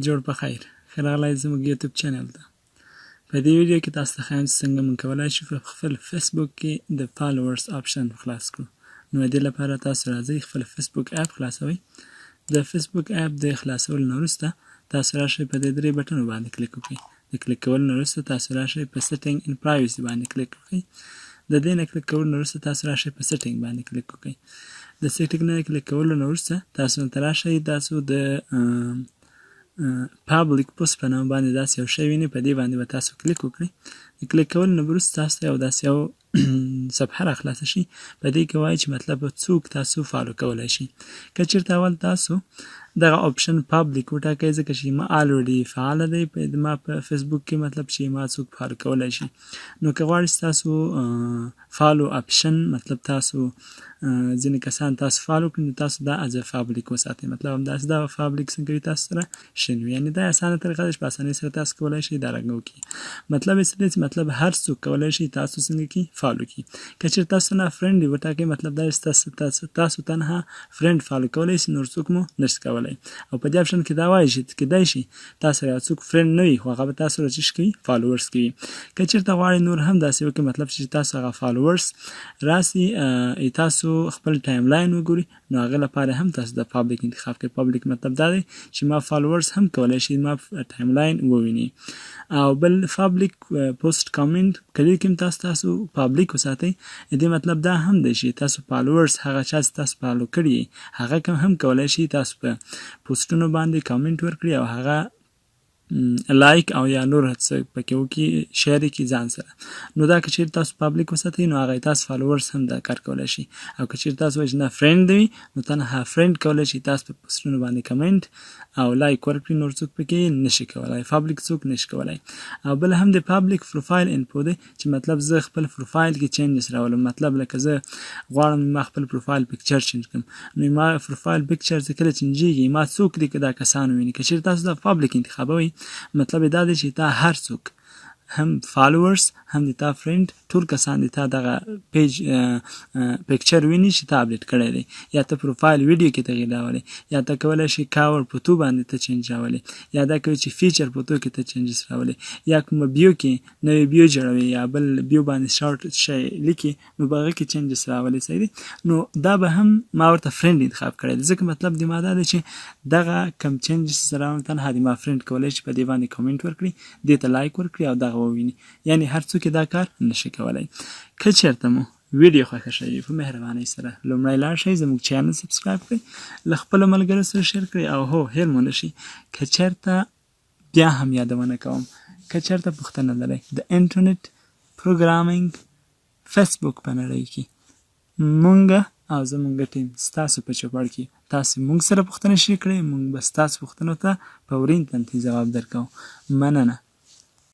جوړ په خیر، ښه راغلی زموږ یوټیوب چینل ته. په دې ویډیو کې تاسو ته ښیم چې څنګه موږ کولای شو په خپل فیسبوک کې د فالوورز آپشن خلاص کړو. نو د دې لپاره تاسو راځئ خپل فیسبوک اپ خلاصوئ. د فیسبوک اپ د خلاصولو نه وروسته تاسو راشئ په دې درې بټنو باندې کلیک وکړئ. د کلیک کولو نه وروسته تاسو راشئ په سیټینګ ان پرایویسي باندې کلیک وکړئ. د دې نه کلیک کولو نه وروسته تاسو راشئ په سیټینګ باندې کلیک وکړئ. د سیټینګ نه کلیک کولو نه وروسته تاسو ته راشئ تاسو د پابلیک پوسټ په نامه باندې داسې یو شی وینئ، په دې باندې به تاسو کلیک وکړئ. د کلیک کولو نه وروسته تاسو ته یو داسې یو صفحه را خلاصه شي، په دې کې وایي چې مطلب څوک تاسو فالو کولای شي. که چېرته اول تاسو دغه آپشن پابلیک وټاکئ، ځکه چې ما الریډي فعال دی په ما په فیسبوک کې، مطلب چې ما څوک فالو کولای شي. نو که غواړئ تاسو فالو اپشن، مطلب تاسو ځینې کسان تاسو فالو کړي، نو تاسو دا از پابلیک وساتئ. مطلب همداسې دا پابلیک څنګه وي تاسو سره شین وي، یعنې دا اسانه طریقه ده چې په اسانۍ سره تاسو کولای شئ دا رنګ وکړي. مطلب یې څه دی چې مطلب هر څوک کولای شي تاسو څنګه کړي فالو کړي. که چېرې تاسو نه فرینډ وټاکئ، مطلب دا چې تاسو تنها فرینډ فالو کولای شي، نور څوک مو نشي کولای. او په دې آپشن کې دا وایي چې کېدای شي تاسو سره یو څوک فرینډ نه وي، خو هغه به تاسو سره چې کوي فالوورز کوي. که چېرته غواړئ نور هم داسې وکړئ، مطلب چې تاسو هغه فالوورز راسي تاسو خپل ټایم لاین وګورئ، نو هغه لپاره هم تاسو د پابلیک انتخاب کړئ. پابلیک مطلب دا دی چې ما فالوورز هم کولای شي ما ټایم لاین وویني. او بل پابلیک پوسټ کامنټ، که دې کې هم تاسو پابلیک وساتئ، دې مطلب دا هم دی چې تاسو فالوورز هغه چا چې تاسو فالو کړي هغه هم کولای شي تاسو په پوسټونو باندې کامنټ ورکړي او هغه لایک او یا نور څه پکې وکړي، شیر یې کړي ځان سره. نو دا که چیرې تاسو پابلیک وساتئ، نو هغه تاسو فالوورز هم دا کار کولای شي. او که چیرې تاسو وایئ چې نه فرینډ دی، نو تنها فرینډ کولای شي تاسو په پوسټونو باندې کمنټ او لایک ورکړي، نور څوک پکې نشي کولای، پابلیک څوک نشي کولای. او بل هم د پابلیک پروفایل انفو دی چې مطلب زه خپل پروفایل کې چینجز راولم. مطلب لکه زه غواړم ما خپل پروفایل پکچر چینج کړم، نو ما پروفایل پکچر چې کله چینجیږي ما څوک دې دا کسان ویني. که چیرې تاسو دا پابلیک انتخابوئ، مطلب دا دی چې تا هر څوک هم فالوورز هم د تا فرند ټول کسان د تا دغه پیج پکچر ویني چې تا اپډیټ کړی دی، یا ته پروفایل ویډیو کې تغییر راولې، یا ته کولای شي کاور فوتو باندې ته چینج راولې، یا دا کوي چې فیچر فوتو کې ته چینجز راولې، یا کومه بیو کې نوې بیو جوړوي یا بل بیو باندې شارټ شی لیکي، نو په هغه کې چینجز راولې. صحیح دی. نو دا به هم ما ورته فرند انتخاب کړی دی، ځکه مطلب د ما دا دی چې دغه کم چینجز راولم تنها د ما فرند کولای شي په دې باندې کامنټ ورکړي، دې ته لایک ورکړي او دغه وویني، یعنی هر څوک دا کار نشي کولای. که چېرته مو ویډیو خوښه شوې، په مهربانۍ سره لومړی لاړ شئ زموږ چینل سبسکرایب کړئ، له خپلو ملګرو سره شیر کړئ. او هو هېر مو نه شي، که چېرته بیا هم یادونه کوم، که چېرته پوښتنه لرئ د انټرنیټ پروګرامینګ فیسبوک په نړۍ کې، مونږ او زمونږ ټیم ستاسو په چوپړ کې، تاسو مونږ سره پوښتنه شریک کړئ، مونږ به ستاسو پوښتنو ته په ورین تندي ځواب درکوو. مننه.